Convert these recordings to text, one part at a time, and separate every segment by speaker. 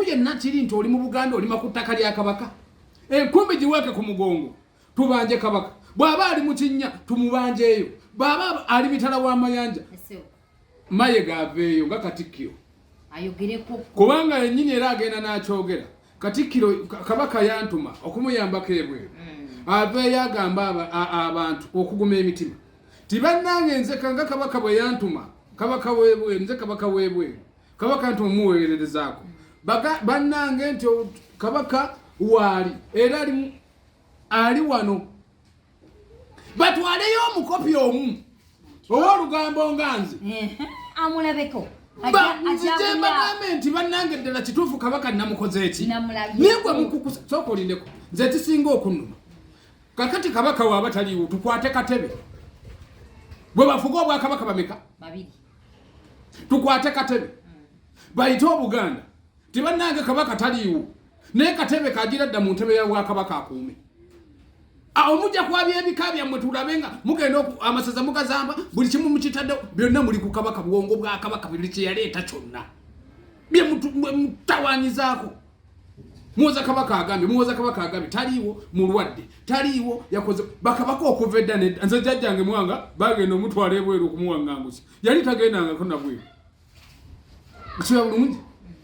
Speaker 1: yenna kiri nti oli mu Buganda, olima ku ttaka lya Kabaka, enkumbi giweeke ku mugongo, tubanje Kabaka. Bw'aba ali mu kinnya, tumubanjeeyo. Bw'aba ali mitala w'amayanja, Mayiga aveeyo nga Katikkiro
Speaker 2: ayogereko,
Speaker 1: kubanga yennyini era agenda n'akyogera. Katikkiro, Kabaka yantuma okumuyambako ebweru. Aveeyo agamba abantu okuguma emitima ti bannange, nze kanga Kabaka bwe yantuma, Kabaka w'ebweru, nze Kabaka w'ebweru, Kabaka ntuma omuweererezaako. Bannange, nti Kabaka waali era ali wano, batwaleyo omukopi omu ow'olugambo nga nze.
Speaker 2: Amulabeko.
Speaker 1: Nzije mbagambe nti bannange, ddala kituufu Kabaka namukoze eki, naye gwe mukukusa. Sooka olindeko, nze tisinga okunnuma. Kakati Kabaka waaba taliiwo, tukwate Katebe. Bwe bafuga obwakabaka bameka? Tukwate Katebe, bayite Obuganda ti bannange, Kabaka taliiwo, naye Katebe kagira dda mu ntebe ya bwakabaka akuume. Awo mujja kwabya ebika byammwe, tulabe nga mugenda amasaza mugazamba, buli kimu mukitadde, byonna muli ku Kabaka. Bwongo bwa Kabaka, buli kyeyaleeta kyonna byemutawanyizaako. Muwoza Kabaka agambye, muwoza Kabaka agambye, taliiwo, mulwadde, taliiwo, yakoze. Bakabaka okuva edda nedda, nze jjajjange Mwanga bagenda omutwala ebweru okumuwaŋŋangusa, yali tagendangako nabweru. Kiba bulungi,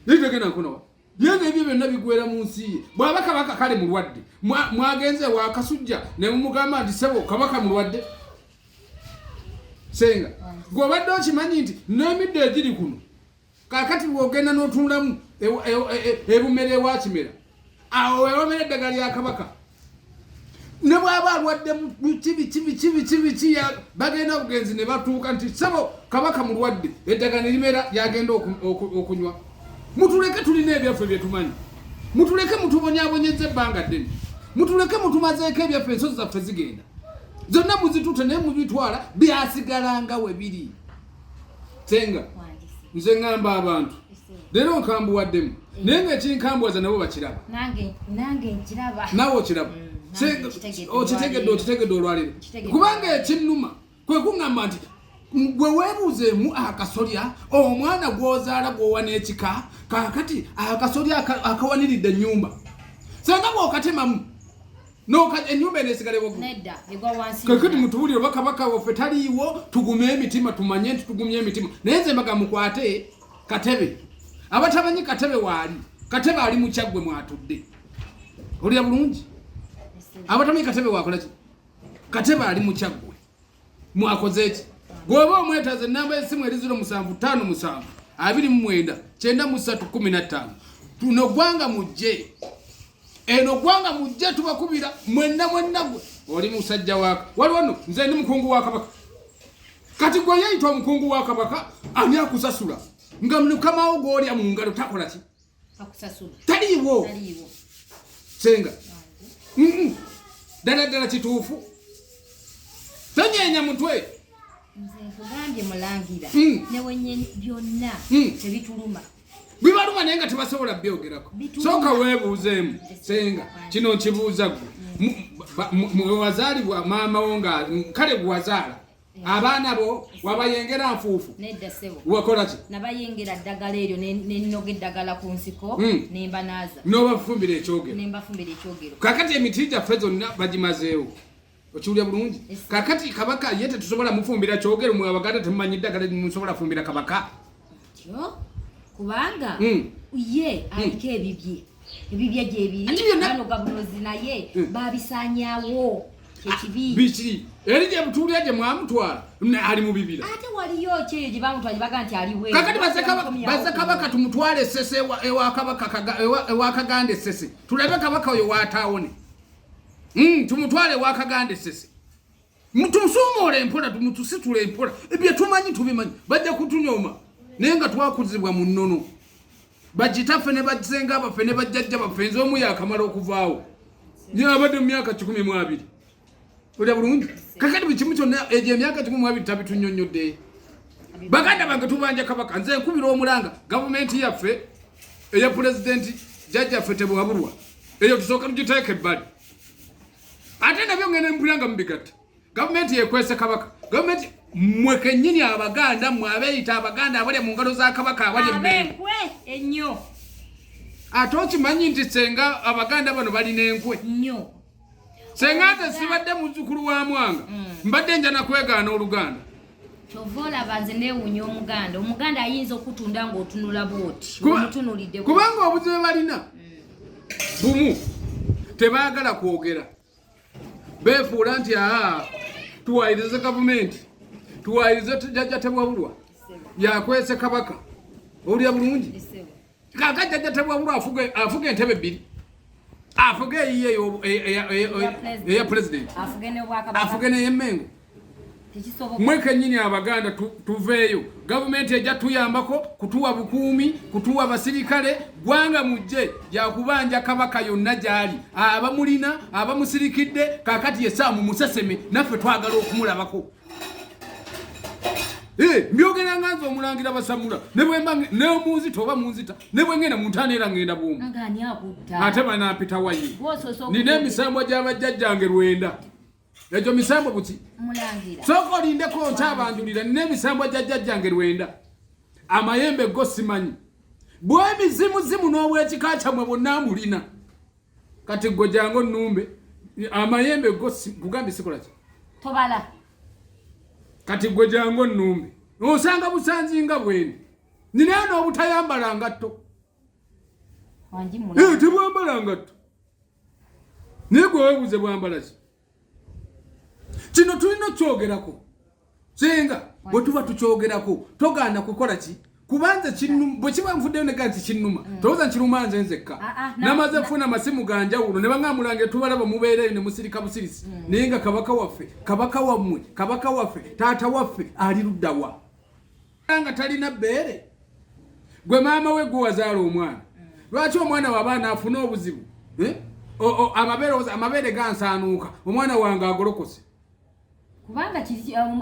Speaker 1: yali tagendangako nawa, yenga ebyo byonna bigwera mu nsi ye. Bw'aba Kabaka kale mulwadde, mwagenze wakasujja ne mumugamba nti sebo, Kabaka mulwadde. Senga, gwe obadde okimanyi nti n'emiddo egiri kuno kakati bw'ogenda n'otunulamu ebumera ewakimera, awo wewamera eddagala lya Kabaka, ne bw'aba alwadde biki biki biki biki biki, bagenda bugenzi ne batuuka nti sebo, Kabaka mulwadde, eddagala ne limera lyagenda okunywa. Mutuleke, tulina ebyaffe bye tumanyi. Mutuleke, mutubonyaabonyezza ebbanga ddene. Mutuleke, mutumazeeko ebyaffe. Ensozi zaffe zigenda zonna muzitute, naye mubitwala, byasigalanga we biri. Senga, nze ŋŋamba abantu leero nkambuwaddemu, naye nga ekinkambuwaza nabo bakiraba.
Speaker 2: Nange nkiraba.
Speaker 1: Naawe okiraba.
Speaker 2: Nange nkitegedde.
Speaker 1: Okitegedde, okitegedde olwaleero.
Speaker 2: Nkitegedde.
Speaker 1: Kubanga ekinnuma kwe kuŋŋamba nti gwe weebuuzeemu akasolya omwana gw'ozaala gw'owa n'ekika. Kaakati akasolya akawaniridde ennyumba, senga bw'okatemamu ennyumba eno esigale waggulu.
Speaker 2: Nedda, egwa wansi.
Speaker 1: Kakati mutuwulire oba Kabaka waffe taliiwo, tugume emitima, tumanye nti tugumye emitima. Naye nze mbaga mukwate Katebe. Abatamanyi Katebe waali, Katebe ali mukyaggwe mwatudde. Olira bulungi, abatamanyi Katebe wakolaki? Katebe ali mukyaggwe, mwakoze eki? Gweoba omwetaaza, enamba y'essimu eri 0757 29 93 15. Tuno gwanga mujje eno gwanga mujje, tubakubira mwenna mwenna. Gwe oli musajja waka, waliwo no nze ndi mukungu wa Kabaka. Kati gwe yeyita omukungu wa Kabaka, ani akusasula nga mukamawo gwolya mu ngalo takola ki?
Speaker 2: Akusasula.
Speaker 1: Taliiwo.
Speaker 2: Taliiwo.
Speaker 1: Senga, Ddala ddala kituufu, tonyeenya mutwe.
Speaker 2: Nze nkugambye, mulangira, newenye byonna tebituluma.
Speaker 1: Bibaluma, naye nga tebasobola byogerako.
Speaker 2: Bituluma.
Speaker 1: Sooka weebuuzeemu, senga, kino nkibuuza gwe. Wazaalibwa maama wo nga kale gwe wazaala abaana bo, wabayengera nfuufu?
Speaker 2: Nedda ssebo.
Speaker 1: Wakola ki?
Speaker 2: Nabayengera ddagala eryo, nenoga eddagala ku nsiko, nembanaaza.
Speaker 1: N'obafumbira ekyogero.
Speaker 2: Nembafumbira ekyogero.
Speaker 1: Kakati emiti gyaffe zonna bagimazeewo, okiwulira bulungi?
Speaker 2: Yes.
Speaker 1: Kakati Kabaka ye tetusobola mufumbira kyogero? Mwe Abaganda temumanyi ddagala musobola fumbira Kabaka?
Speaker 2: Tyo kubanga ye aliko ebibye, ebibye gyebiri.
Speaker 1: Ati byonna-
Speaker 2: Banoga bulozi, naye babisanyawo, kyekibi.
Speaker 1: Biki eri gye butuulira gye mwamutwala ali mu bibira?
Speaker 2: Ate waliyo kyeyo gye bamutwala, gye baga nti ali bweru.
Speaker 1: Kakati baze Kabaka tumutwale Essese, ewa Kabaka ewa Kaganda Essese, tulabe Kabaka oyo waataawone. Tumutwale ewa Kaganda Essese, tumusuumuule empola, tumutusitule empola. Ebyo tumanyi, tubimanyi. Bajja kutunyooma, naye nga twakuzibwa mu nnono, bagitaffe ne basenga baffe ne bajjajja baffe. Nze omu yakamala okuvaawo, abadde mu myaka 120. Olya bulungi? Kakati buli kimu kyonna, egyo emyaka 120 tabitunyonnyodde. Baganda bange, tubanja Kabaka. Nze nkubira omulanga gavumenti yaffe eya Pulezidenti jjajjaffe Tebuhaburwa, eyo tusooka tugiteeka ebbali. Ate nabyo ngenda mpulira nga mubigatta. Gavumenti yekwese Kabaka, gavumenti mmwe kennyini Abaganda, mmwe abeeyita Abaganda abalya mu ngalo za Kabaka, abalya emmere.
Speaker 2: Abenkwe ennyo.
Speaker 1: Ate okimanyi nti senga Abaganda bano balina enkwe
Speaker 2: nnyo.
Speaker 1: Senga nze sibadde muzzukulu wa Mwanga, mbadde nja nakwegaana Oluganda.
Speaker 2: Kyova olaba nze neewuunya Omuganda. Omuganda ayinza okutunda ng'otunula bwoti, omutunulidde.
Speaker 1: Kubanga obuzibu balina bumu, tebaagala kwogera, beefuula nti aa, tuwayirize gavumenti, tuwayirize Jjajja Tebwabulwa yakwese Kabaka. Owulira bulungi? Kaka Jjajja Tebwabulwa afuga entebe bbiri, afuga eyiye eya pulezidenti, afuge neyemmengo. Mwe kennyini Abaganda tuveeyo. Gavumenti ejja tuyambako kutuwa bukuumi, kutuwa basirikale. Gwanga mujje gyakubanja Kabaka yonna gyali, abamulina abamusirikidde kakati yesaawa mumuseseme, naffe twagala okumulabako. Mbyogera nga nze Omulangira Basamula, nebwemba nemunzita oba munzita, nebwengenda muntaana era ngenda bwomu, ate banampita waye. Nina emisambwa gy'abajjajjange 9. Egyo misambwa buki? Sooka olindeko, nkyabanjulira. Nina emisambwa gya jjajjange 9, amayembe go simanyi bwemizimuzimu n'obwekika kyammwe bwonna mulina. Kati gwe jangu onnumbe, amayembe go kugambye sikola ki?
Speaker 2: Tobala.
Speaker 1: Kati gwe jangu onnumbe, osanga busanzi nga bwendi. Ninayo n'obutayambala ngatto. Tebwambala ngatto, naye gwe weebuze bwambala ki? Kino tulina okyogerako. Senga bwe tuba tukyogerako, togaana kukola ki? Kubanze bwe kiba nvuddeyo nega nti kinnuma, towooza nkiruma nze nzekka. Namaze kufuna amasimu ga njawulo ne baŋŋamulange, tubalaba mubeereyo ne musirika busirisi, naye nga Kabaka waffe, Kabaka wammwe, Kabaka waffe, taata waffe ali luddawa nga talina bbeere? Gwe maama we, gwe wazaala omwana, lwaki omwana wabaana afuna obuzibu? Eh? Amabeere gansaanuuka, omwana wange agolokose.
Speaker 2: Kubanga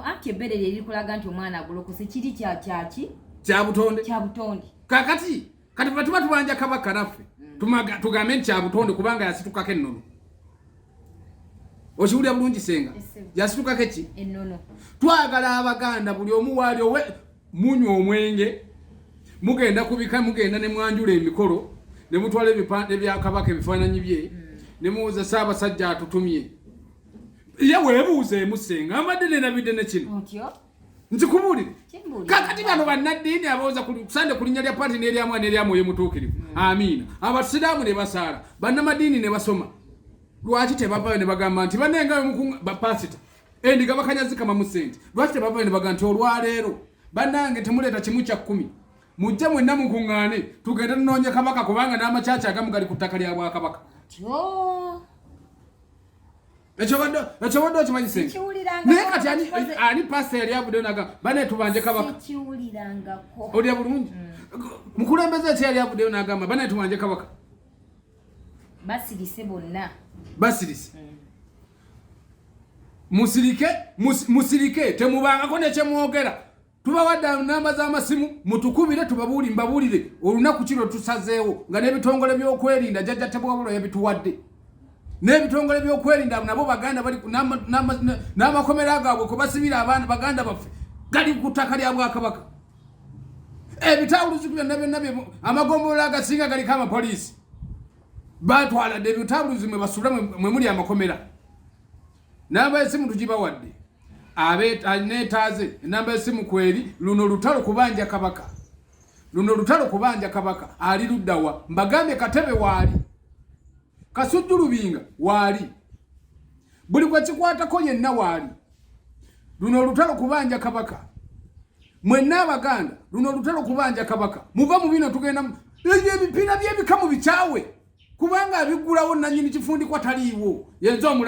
Speaker 2: anti ebbeere lye lirikulaga nti omwana agolokose, kiri kyaki?
Speaker 1: Kyabutonde.
Speaker 2: Kyabutonde.
Speaker 1: Kakati kati bwe tuba tubanja Kabaka naffe, tugambe nti kyabutonde kubanga yasitukako ennono. Okiwulira bulungi senga? Yasitukako eki?
Speaker 2: Ennono.
Speaker 1: Twagala Abaganda buli omu waali owe munywa omwenge, mugenda kubika, mugenda ne mwanjula emikolo, ne mutwala ebipande bya Kabaka, ebifaananyi bye, ne mubuuza Ssaabasajja atutumye. Ye weebuuzeemu senga, mbadde nenabidde ne kino.
Speaker 2: Otyo.
Speaker 1: Nzikubuulire.
Speaker 2: Kimbuulire.
Speaker 1: Kakati bano bannaddiini abawooza ku Sande ku linnya lya Paati n'erya Mwana n'erya Mwoyo Mutuukirivu, amiina, Abasiraamu ne basaala, bannamadiini ne basoma, lwaki tebavayo ne bagamba nti bannenga bapasita endiga bakanyazikamamu sente? Lwaki tebavayo ne bagamba nti olwaleero bannange temuleeta 1/10, mujje mwenna mukuŋŋaane tugende tunoonye Kabaka, kubanga n'amakyaki agamu gali ku ttaka lya bwakabaka?
Speaker 2: Otyo.
Speaker 1: Ekyo badde okimanyi senga?
Speaker 2: Sikiwulirangako.
Speaker 1: Naye kati ani pasita yali avuddeyo naga bane tubanje Kabaka?
Speaker 2: Sikiwulirangako.
Speaker 1: Olya bulungi, mukulembeze eki yali avuddeyo n'agamba bane tubanje Kabaka?
Speaker 2: Basirise bonna.
Speaker 1: Basirise, musirike, musirike, temubangako nekyemwogera. Tubawadde namba z'amasimu, mutukubire tubabuuli, mbabuulire olunaku kiro tusazeewo nga n'ebitongole by'okwerinda Jjajja Tebwabulwa yabituwadde, n'ebitongole by'okwerinda nabo Baganda bali n'amakomera gaabwe kwe basibira abaana baganda baffe gali ku ttaka lya bwakabaka. Ebitawuluzi byonna byonna amagombolola agasinga galiko amapoliisi, batwala dde ebitawuluzi mwe basula mwe muli amakomera. Namba y'essimu tugibawadde, aneetaaze enamba y'essimu kweri. Luno lutalo kubanja Kabaka, luno lutalo kubanja Kabaka. Ali luddawa? Mbagambye Katebe waali, Kasujju Lubinga waali, buli gwe kikwatako yenna waali. Luno olutalo kubanja Kabaka. Mwenna Abaganda, luno olutalo kubanja Kabaka. Muva mu bino, tugenda ebyo ebipiira by'ebika mu bikyawe, kubanga abiggulawo nanyini kifundikwa taliiwo, yenze omula.